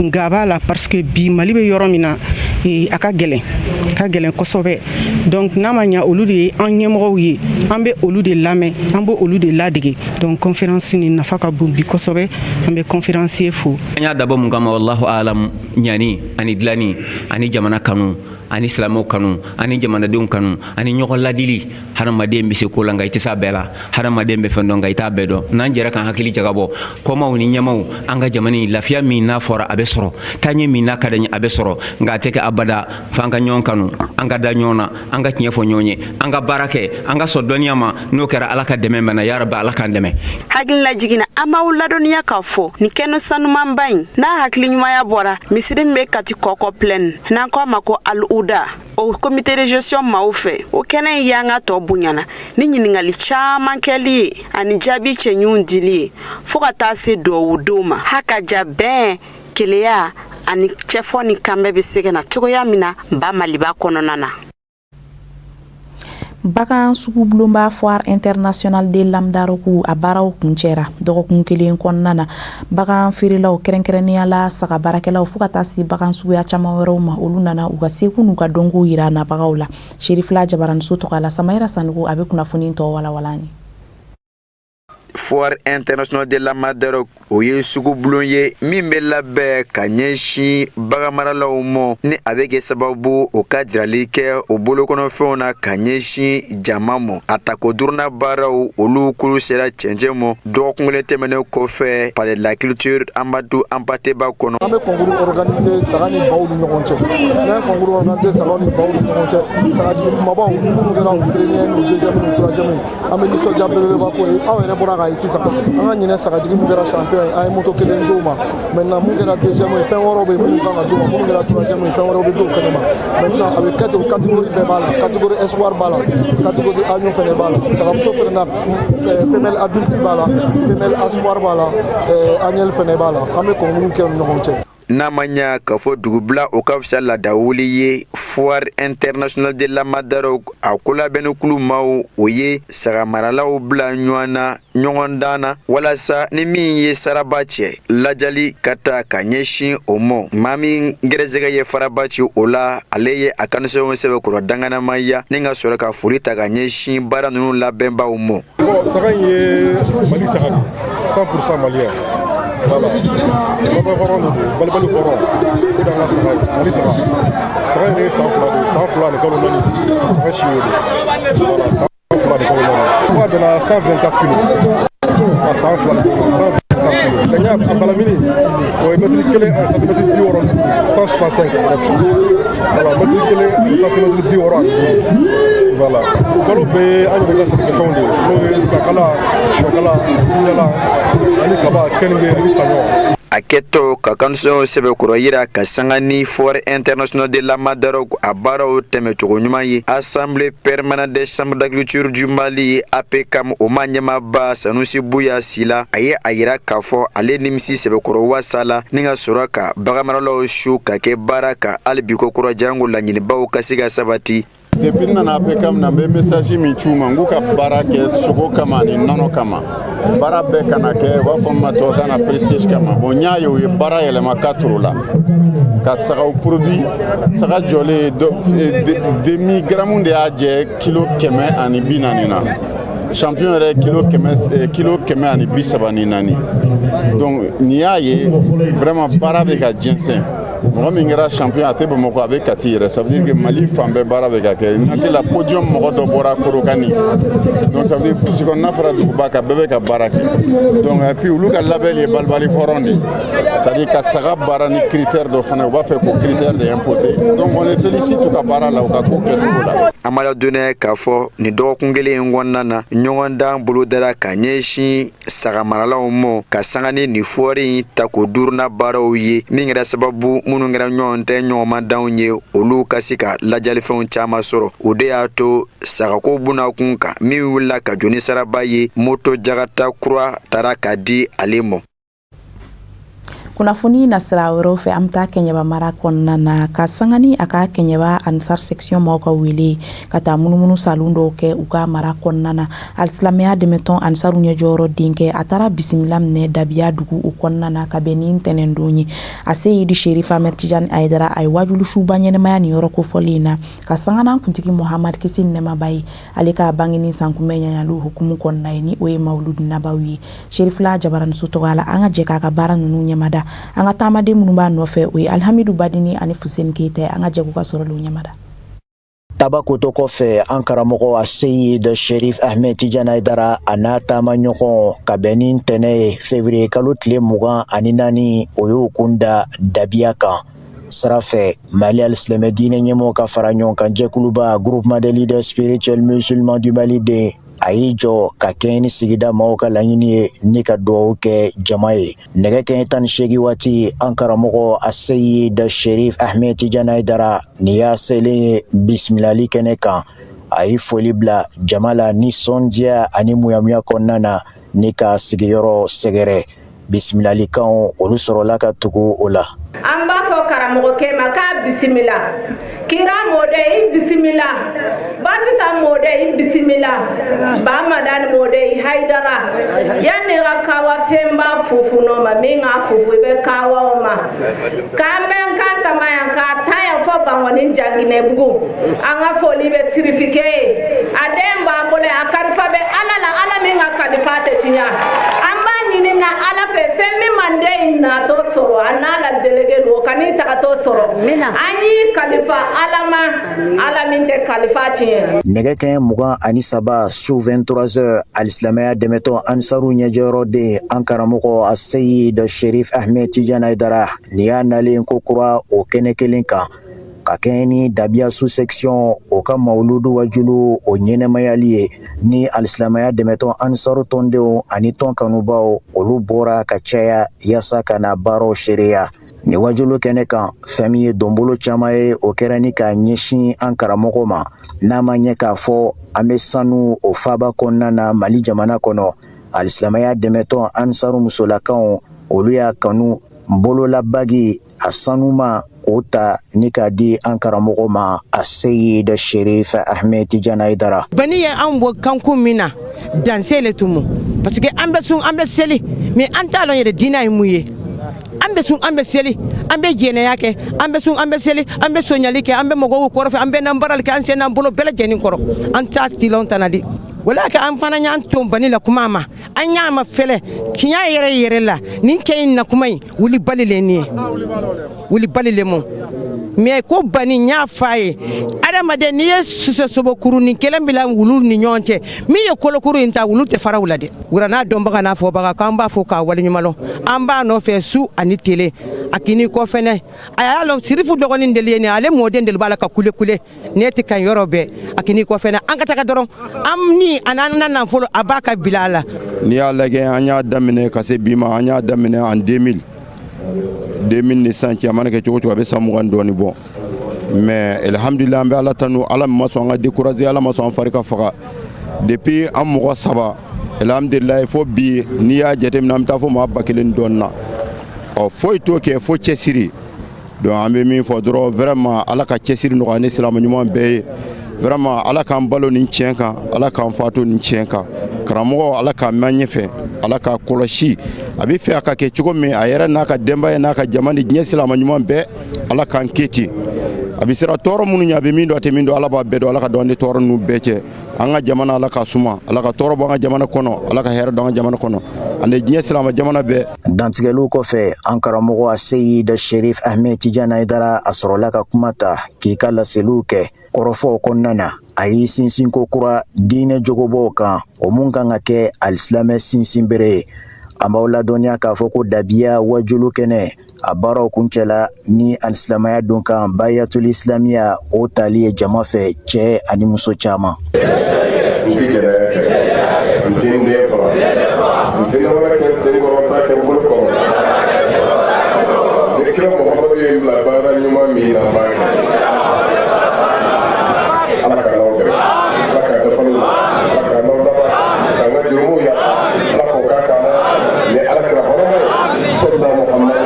Nka b'a la, parce que bi Mali bɛ yɔrɔ min na, a ka gɛlɛn, a ka gɛlɛn kosɛbɛ. Donc n'a ma ɲa, olu de ye an ɲɛmɔgɔw ye, an bɛ olu de lamɛn, an bɛ olu de ladege. Donc conférence nin nafa ka bon bi kosɛbɛ. An bɛ conférencier fo. An y'a dabɔ mun kama? Wallahu alam. Ɲani ani dilanni ani jamana kanu ani silamɛw kanu ani jamanadenw kanu ani ɲɔgɔn ladili. Hadamaden bɛ se ko la, nka i tɛ se a bɛɛ la. Hadamaden bɛ fɛn dɔn, nka i t'a bɛɛ dɔn. N'an jɛra k'an hakili jagabɔ kɔmaw ni ɲɛmaw, an ka jamana in lafiya min n'a fɔra, a bɛ sɔrɔ. Taaɲɛ min n'a ka d'an ye, a bɛ sɔrɔ. Nka a tɛ kɛ abada f'an ka ɲɔgɔn kanu, an ka da ɲɔgɔn na, an ka tiɲɛ fɔ ɲɔgɔn ye, an ka baara kɛ, an ka sɔn dɔnniya ma. N'o kɛra, Ala ka dɛmɛ bɛ na. Yarabi, Ala k'an dɛmɛ. Hakilila jiginna, an b'aw ladɔnniya k'a fɔ nin kɛnɛ sanumanba in n'a hakili ɲumanya bɔra misiri min bɛ Kati Kɔkɔ Plaine, n'an ko a ma ko Al Huda, o comité de gestion maaw fɛ. O kɛnɛ in yanga tɔ bonyana ni ɲininkali caman kɛli ye ani jaabi cɛɲuw dili ye, fɔɔ ka taa se duwawudenw ma. Ha ka ja bɛn, keleya ani cɛfɔ ni kanbɛ bɛ se ka na cogoya min na ba Maliba kɔnɔna na. Bagan sugubulonba Foire internationale de Lamdaroku, a baaraw kuncɛra dɔgɔkun kelen kɔnɔna na. Bagan feerelaw, kɛrɛnkɛrɛnnenya la saga baarakɛlaw, fo ka taa se bagan suguya caman wɛrɛw ma, olu nana u ka seko n'u ka dɔnko yira nabagaw la. Serifila Jabaraniso tɔgɔ la, Samayira Sanogo, a bɛ kunnafoni tɔ walawala an ye. Foire internationale de Lamadarok, o ye sugubulon ye min bɛ labɛn ka ɲɛsin baganmaralaw ma, ni a bɛ kɛ sababu o ka jirali kɛ o bolokɔnɔfɛnw na ka ɲɛsin jama ma. A tako duurunan baaraw, olu kulu sera cɛncɛn ma dɔgɔkun kelen tɛmɛnen kɔfɛ, Palais de la Culture Amadou Hampâté Bâ kɔnɔ. An bɛ concours organiser saga ni baw ni ɲɔgɔn cɛ. N'an ye concours organiser sagaw ni baw ni ɲɔgɔn cɛ, sagajigi kumabaw minnu kɛra u premier, n'u deuxième, n'u troisième ye, an bɛ nisɔndiya belebeleba k'o ye. Aw yɛrɛ bɔra k'a ye sisan, an ka ɲinɛ sagajigi min kɛra champion ye, an ye moto kelen d'o ma. Maintenant, mun kɛra deuxième ye, fɛn wɛrɛw bɛ yen minnu kan ka d'o ma. Minnu kɛra troisième ye, fɛn wɛrɛw bɛ d'o fɛnɛ ma. Maintenant, a bɛ kɛ ten. Catégorie bɛɛ b'a la: catégorie espoir b'a la, catégorie agneau fɛnɛ b'a la. Sagamuso fɛnɛ na, femelle adulte b'a la, femelle espoir b'a la, agnelle fɛnɛ b'a la. An bɛ concours kɛ u ni ɲɔgɔn cɛ. N'a ma ɲa k'a fɔ dugubila, o ka fisa laadawuli ye. Foire internationale de Lamadarok, a kolabɛnnikulu maaw, o ye sagamaralaw bila ɲɔgɔn na ɲɔgɔndan na, walasa ni min ye saraba cɛ, lajali ka taa ka ɲɛsin o ma. Maa min gɛrɛsɛgɛ ye faraba ci, o la ale ye a kanisɛbɛnw sɛbɛn kɔrɔ danganamaya ni ka sɔrɔ ka foli ta ka ɲɛsin baara ninnu labɛnbaw ma. Bon, saga in ye Mali saga de, 100% malien. Voilà, balibali hɔrɔn de don, balibali hɔrɔn, o de y'an ka saga ye, Mali saga. Saga in ye san 2 de ye, san 2 ni kalo 4, saga si y'o de. Voilà, san 2 ni kalo 4. Poids bɛnna 124 kilos. A san 2 ni kalo 124 kilos. Ka ɲa a balamini, o ye mɛtiri kelen ani santimɛtiri 65, 165 mètres. Voilà, mɛtiri kelen ani santimɛtiri 65. Voilà, balo bɛɛ ye an yɛrɛ ka sɛnɛkɛfɛnw de ye, n'o ye kakala, sɔkala, ɲala ani kaba, keninge ani saɲɔ. A A kɛtɔ ka kanusow sɛbɛkɔrɔ yira ka sanga ni Foire internationale de la Madarɔg a baaraw tɛmɛcogo ɲuman ye. Assemblée permanente des chambres d'agriculture du Mali, APCAM, o ma ɲɛmaaba Sanusi Buya Sila, a ye a yira k'a fɔ ale nimisi sɛbɛkɔrɔ wasa la ni ka sɔrɔ ka baganmaralaw su ka kɛ baara kan hali bi ko kura, jango laɲinibaw ka se ka sabati. Depuis n nana APCAM na, n bɛ message min ci u ma, n k'u ka baara kɛ sogo kama ani nɔnɔ kama. Baara bɛɛ kana kɛ, u b'a fɔ min ma tubabukan na, prestige kama. Bon, n y'a ye u ye baara yɛlɛma quatre la ka sagaw produit. Saga jɔlen, demi gramme de y'a jɛ kilo 140 na. Champion yɛrɛ, kilo 100, kilo 134. Donc nin y'a ye vraiment baara bɛ ka jɛnsɛn. Mɔgɔ min kɛra champion, a tɛ Bamakɔ, a bɛ Kati yɛrɛ. Ça veut dire que Mali fan bɛɛ baara bɛ ka kɛ. N hakili la, podium mɔgɔ dɔ bɔra Korokani. Donc ça veut dire brousse kɔnɔna fara duguba kan, bɛɛ bɛ ka baara kɛ. Donc et puis olu ka label ye balibali hɔrɔn de, c'est à dire ka saga baara ni critère dɔ fana, u b'a fɛ k'o critère de imposer. Donc on les félicite u ka baara la, u ka ko kɛcogo la. An b'a ladɔnniya k'a fɔ nin dɔgɔkun kelen in kɔnɔna na, ɲɔgɔndan bolodara ka ɲɛsin sagamaralaw ma ka sanga ni nin foire in tako duurunan baaraw ye, min kɛra sababu minnu kɛra ɲɔgɔn tɛ ɲɔgɔnmadanw ye, olu ka se ka lajalifɛnw caman sɔrɔ. O de y'a to sagako bunakun kan, min wulila ka jɔ ni saraba ye, moto Jakarta kura taara ka di ale ma. Kunnafoni nasira wɛrɛw fɛ, an bɛ taa Kɛɲɛba mara kɔnɔna na ka sanga ni a ka Kɛɲɛba Ansar section maaw ka wele ka taa munumunu salon dɔw kɛ u ka mara kɔnɔna na. Alisilamɛya dɛmɛtɔn Ansaru ɲɛjɔyɔrɔ denkɛ, a taara bisimila minɛ Dabiya dugu o kɔnɔna na ka bɛn ni ntɛnɛndon ye. A Seyidi Sherifa Ahmed Tijani Ayidara, a ye wajulusuba ɲɛnɛmaya nin yɔrɔ kofɔlen in na ka sanga n'an kuntigi Muhamad, kisi ni nɛɛma b'a ye, ale ka bangeni sankunbɛn ɲaɲaliw hukumu kɔnɔna ye, ni o ye Mawuludu Nabawi ye. Sherifila Jabaraniso tɔgɔ la, an ka jɛ k'a ka baara ninnu ɲɛmada. An ka taamaden minnu b'a nɔfɛ, o ye Alihamidu Badini ani Fuseni Keyita. An ka jɛ k'u ka sɔrɔlenw ɲɛmada. Tabakoto kɔfɛ, an karamɔgɔ Aseyid Sherif Ahmed Tijani Ayidara a n'a taama ɲɔgɔn, ka bɛn ni ntɛnɛ ye, février kalo tile 24, o y'o kun da Dabiya kan. Sira fɛ, Mali alisilamɛ diinɛ ɲɛmɔgɔ ka fara ɲɔgɔn kan jɛkuluba, Groupement des leaders spirituels musulmans du Mali den, a y'i jɔ ka kɛɲɛ ni sigida maaw ka laɲini ye ni ka dugawu kɛ jama ye. Nɛgɛ kɛɲɛ 18 waati, an karamɔgɔ Aseyid Sherif Ahmed Tijani Ayidara nin y'a selen ye bisimilali kɛnɛ kan. A ye foli bila jama la nisɔndiya ani muyamuya kɔnɔna na ni ka sigiyɔrɔ sɛgɛrɛ. Bisimilalikanw, olu sɔrɔla ka tugu o la. An b'a fɔ karamɔgɔkɛ ma k'a bisimila. Kira mɔden, i bisimila. Basita mɔden, i bisimila. Bamadani mɔden, i Hayidara. Yanni ka kawa fɛnba fufu nɔ ma min ka fufu, i bɛ kawa o ma k'an bɛ n kan sama yan k'a ta yan fɔ Bangɔni Janginɛbugu. An ka foli bɛ sirifikɛ ye. A den b'an bolo, a kalifa bɛ Ala la, Ala min ka kalifa tɛ tiɲɛ. An b'a ɲini na Ala fɛ, fɛn min man den in natɔ sɔrɔ, a n'a la délégué don, o kan'i tagatɔ sɔrɔ. An y'i kalifa Ala ma, Ala min tɛ kalifa tiɲɛ. Nɛgɛ kɛɲɛ 23 su, 23 heures, alisilamɛya dɛmɛtɔn Ansaru ɲɛjɔyɔrɔ den, an karamɔgɔ Aseyid Sherif Ahmed Tijani Ayidara nin y'a nalen ko kura o kɛnɛ kelen kan ka kɛɲɛ ni Dabiya sous section o ka mawuludu wajulu o ɲɛnɛmayali ye, ni alisilamɛya dɛmɛtɔn Ansaru tɔndenw ani tɔn kanubaw, olu bɔra ka caya yaasa ka na baaraw seereya nin wajulu kɛnɛ kan. Fɛn min ye donbolo caman ye, o kɛra ni k'a ɲɛsin an karamɔgɔ ma. N'a ma ɲɛ k'a fɔ an bɛ sanu o faaba kɔnɔna na, Mali jamana kɔnɔ, alisilamɛya dɛmɛtɔn Ansaru musolakaw, olu y'a kanu bololabagi a sanuma k'o ta ni k'a di an karamɔgɔ ma, Aseyid Sherif Ahmed Tijani Ayidara. Bani ye anw bɔ kankun min na, danse le tun mu, parce que an bɛ sun, an bɛ seli, mais an t'a lɔn yɛrɛ diinɛ ye mun ye. An bɛ sun, an bɛ seli, an bɛ jɛnɛya kɛ, an bɛ sun, an bɛ seli, an bɛ sonyali kɛ, an bɛ mɔgɔw kɔrɔfɛ, an bɛ nanbarali kɛ, an sen n'an bolo bɛɛ lajɛlen kɔrɔ, an t'a tilɔn tana di. Wala ka an fana y'an to bani la kuma ma, an y'a ma fɛlɛ tiɲɛ yɛrɛ yɛrɛ la. Nin cɛ in na kuma in wuli bali le nin ye, wuli bali le mɔ. Mais ko bani n y'a f'a ye, adamaden n'i ye sosobokurunin kelen bila wulu ni ɲɔgɔn cɛ, min ye kolokuru in ta, wulu tɛ fara u la dɛ. Wura n'a dɔnbaga n'a fɔbaga, k'an b'a fɔ k'a waleɲuman lɔn. An b'a nɔfɛ su ani tele, a k'i kɔ fɛnɛ. A y'a lɔn Sirifu dɔgɔnin deli ye nin, ale mɔden deli b'a la ka kule kule ne tɛ kan yɔrɔ bɛɛ. A k'i kɔ fɛnɛ, an ka taga dɔrɔn, an ni a n'an na nafolo, a b'a ka bila a la. N'i y'a lajɛ, an y'a daminɛ ka se bi ma, an y'a daminɛ en 2000. 2000 ni sisan cɛ, a mana kɛ cogo cogo, a bɛ san 20 dɔɔni bɔ. Mais alhamdulillah, an bɛ Ala tanu, Ala min ma sɔn an ka décourager, Ala ma sɔn an fari ka faga. Depuis an mɔgɔ saba, alhamdulillah, fo bi, n'i y'a jateminɛ, an bɛ taa fo maa 1000 dɔɔni na. Ɔ, foyi t'o kɛ fo cɛsiri. Donc an bɛ min fɔ dɔrɔn, vraiment, Ala ka cɛsiri nɔgɔya ni silamɛ ɲuman bɛɛ ye. Vraiment, Ala k'an balo nin tiɲɛ kan, Ala k'an fatu nin tiɲɛ kan. Karamɔgɔ, Ala k'a mɛn ɲɛfɛ, Ala k'a kɔlɔsi. A bɛ fɛ a ka kɛ cogo min, a yɛrɛ n'a ka denbaya n'a ka jama ni diɲɛ silamɛ ɲuman bɛɛ, Ala k'an kɛ ten. A bɛ siran tɔɔrɔ minnu ɲɛ, a bɛ min dɔn, a tɛ min dɔn, Ala b'a bɛɛ dɔn. Ala ka dɔn ni tɔɔrɔ ninnu bɛɛ cɛ. An ka jamana, Ala ka suma, Ala ka tɔɔrɔ bɔ an ka jamana kɔnɔ, Ala ka hɛrɛ don an ka jamana kɔnɔ ani diɲɛ silamɛ jamana bɛɛ. Dantigɛliw kɔfɛ, an karamɔgɔ Aseyid Sherif Ahmed Tijani Hayidara, a sɔrɔla ka kuma ta k'i ka laseliw kɛ. Kɔrɔfɔw kɔnɔna na, a y'i sinsin ko kura diinɛ jogobaw kan, o mun kan ka kɛ alisilamɛ sinsinbere ye. An b'aw ladɔnniya k'a fɔ ko dabiya wajulu kɛnɛ a baaraw kuncɛla ni alisilamaya don kan bayatul islamiya o tali ye jama fɛ, cɛ ani muso caman. N ti jɛnɛya kɛ, n ti n den faga, n ti namara kɛ n sen kɔrɔ, n t'a kɛ n bolo kɔrɔ. Ni kira Muhamadu ye n bila baara ɲuman min na, n b'a kɛ. Ala ka n'aw dɛmɛ, Ala ka dafaliw, Ala ka n'aw laban, k'an ka jurumuw yafa, Ala k'o k'a kan ni Ala kira hɔrɔma ye, sɔlila Muhamadu.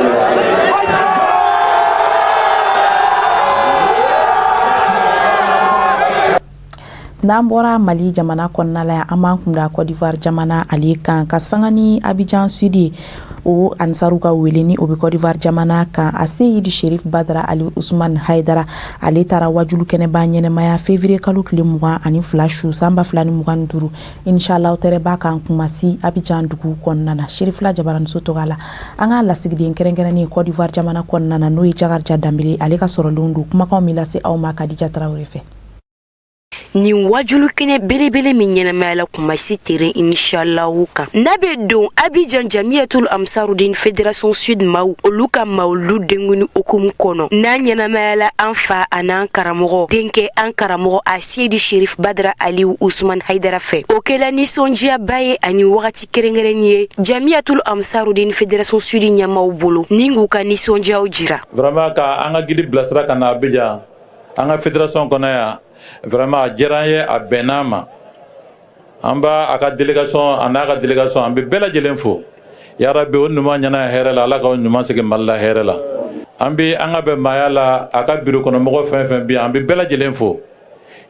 N'an bɔra Mali jamana kɔnɔna la, an b'an kunda Côte d'Ivoire jamana ale kan ka sanga ni Abidjan Sud o ansaru ka wele ni o bɛ Côte d'Ivoire jamana kan. Aseyidi Sherif Badara Ali Usman Haidara, ale taara wajulu kɛnɛba ɲɛnɛmaya février kalo tile 22 su san 2025, inshallah tɛrɛba kan Kumasi Abidjan dugu kɔnɔna na. Sherifila Jabaraniso tɔgɔ la, an ka lasigiden kɛrɛnkɛrɛnnen Côte d'Ivoire jamana kɔnɔna na, n'o ye Jakarija Danbele, ale ka sɔrɔlenw don kumakanw min lase aw ma Kadija Tarawele fɛ. Nin wajulu kɛnɛ belebele min ɲɛnamayala Kumasi terrain inshallahu kan, n'a bɛ don Abidjan Jamiyatul Amsarudin Fédération Sud maw olu ka mawulu denkunni hukumu kɔnɔ, n'a ɲɛnamayala an fa an'an karamɔgɔ denkɛ, an karamɔgɔ Aseyidi Sherif Badara Aliyu Usman Haidara fɛ, o kɛla nisɔndiyaba ye ani wagati kɛrɛnkɛrɛnnin ye Jamiyatul Amsarudin Fédération Sud ɲɛmaw bolo ni k'u ka nisɔndiyaw jira. Vraiment, ka an ka guide bilasira ka na Abidjan, an ka fédération kɔnɔ yan, vraiment a diyara an ye, a bɛnna ma. An b'a a ka délégation, a n'a ka délégation, an bɛ bɛɛ lajɛlen fo. Yarabi, o ɲuman ɲɛna hɛrɛ la, Ala k'o ɲuman segin Mali la hɛrɛ la. An bɛ an ka bɛn maaya la, a ka bureau kɔnɔ mɔgɔ fɛn fɛn bɛ yan, an bɛ bɛɛ lajɛlen fo.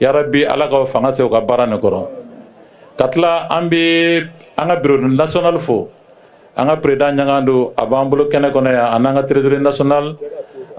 Yarabi, Ala k'aw fanga se u ka baara nin kɔrɔ. Ka tila, an bɛ an ka bureau national fo, an ka président Ɲangando, a b'an bolo kɛnɛ kɔnɔ yan, a n'an ka trésorier national,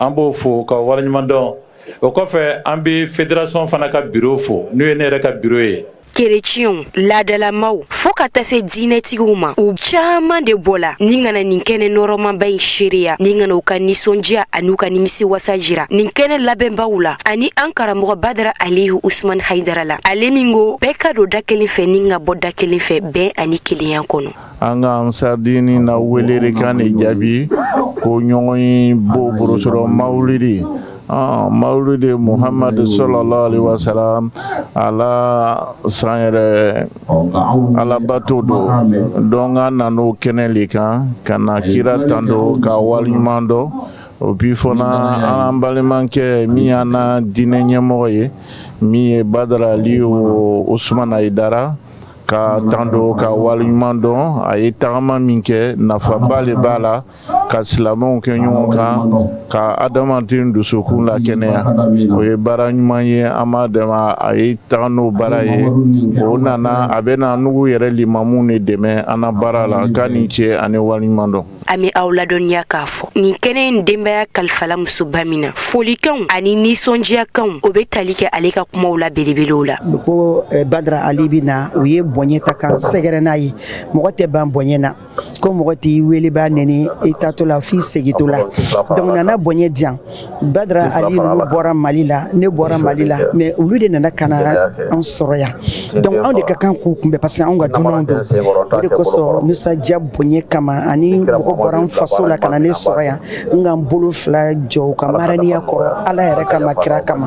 an b'o fo ka waleɲuman dɔn. O kɔfɛ, an bɛ fédération fana ka bureau fo, n'o ye ne yɛrɛ ka bureau ye. Kereciyɛnw, laadalamaw, fɔɔ ka taa se diinɛtigiw ma, u caaman de bɔla ni ka na nin kɛnɛ nɔrɔmaba in seereya, ni ka na u ka nisɔndiya an'u ka nimisi wasa jira nin kɛnɛ labɛnbaw la ani an karamɔgɔ Badara Aliyu Usman Haidara la, ale min ko bɛɛ ka don da kelen fɛ ni ka bɔ da kelen fɛ, bɛn ani kelenya kɔnɔ. An ka ansaridini na welelikan de jaabi ko ɲɔgɔn ye bo borosɔrɔ mawulidi mawulidi Muhammad sallallahu alaihi wasallam, ala san yɛrɛ alabato don. Donc an nan'o kɛnɛ le kan ka na kira tando ka waleɲuman dɔn. O bi fana an balimakɛ min y'an na diinɛ ɲɛmɔgɔ ye, min ye Badara Aliyu Usman Hayidara, ka tando ka waleɲuman dɔn. A ye tagama min kɛ, nafaba le b'a la ka silamɛw kɛ ɲɔgɔn kan, ka adamaden dusukun lakɛnɛya. O ye baara ɲuman ye, an b'a dɛmɛ. A ye taga n'o baara ye, o nana a bɛna nugu yɛrɛ limamu de dɛmɛ an na baara la. K'a ni ce ani waleɲuman dɔn. An bɛ aw ladɔnniya k'a fɔ nin kɛnɛ in denbaya kalifala musoba min na, folikanw ani nisɔndiyakanw, o bɛ tali kɛ ale ka kumaw la belebelew la. Ko Badara Ali bɛ na, u ye bonya ta k'an sɛgɛrɛ n'a ye. Mɔgɔ tɛ ban bonya na, ko mɔgɔ t'i wele b'a nɛni i taatɔ la f'i segintɔ la. Donc nana bonya di yan. Badara Ali ninnu bɔra Mali la, ne bɔra Mali la, mais olu de nana ka na an sɔrɔ yan. Donc anw de ka kan k'u kunbɛn parce que anw ka dunanw don. O de kosɔn nisɔndiya bonya kama ani mɔgɔ bɔra n faso la ka na ne sɔrɔ yan, n ka n bolo fila jɔ u ka maraniya kɔrɔ, Ala yɛrɛ kama, kira kama.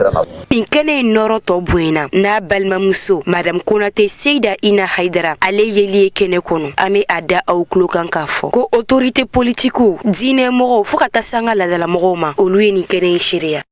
Nin kɛnɛ in nɔrɔ tɔ bonyana n'a balimamuso Madame Konate Seyida Ina Haidara, ale yeli ye kɛnɛ kɔnɔ. An bɛ a da aw tulo kan k'a fɔ ko autorité politique mɔgɔw, diinɛ mɔgɔw, fo ka taa se an ka laadalamɔgɔw ma, olu ye nin kɛnɛ in seereya.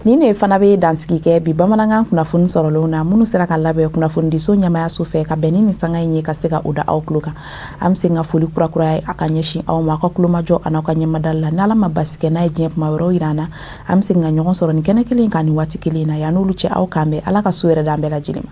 Nin de fana bɛ dansigi kɛ bi bamanankan kunnafoni sɔrɔlenw na, minnu sera ka labɛn kunnafonidiso ɲɛmayaso fɛ ka bɛn ni nin sanga in ye, ka se ka o da aw tulo kan. An bɛ se ka foli kurakura ye a ka ɲɛsin aw ma, aw ka tulomajɔ ani aw ka ɲɛmadali la. N'Ala ma basi kɛ, n'a ye diɲɛ kuma wɛrɛw yira an na, an bɛ segin ka ɲɔgɔn sɔrɔ nin kɛnɛ kelen kan nin waati kelen in na. Yan n'olu cɛ, aw k'an bɛn. Ala ka so yɛrɛ d'an bɛɛ lajɛlen ma.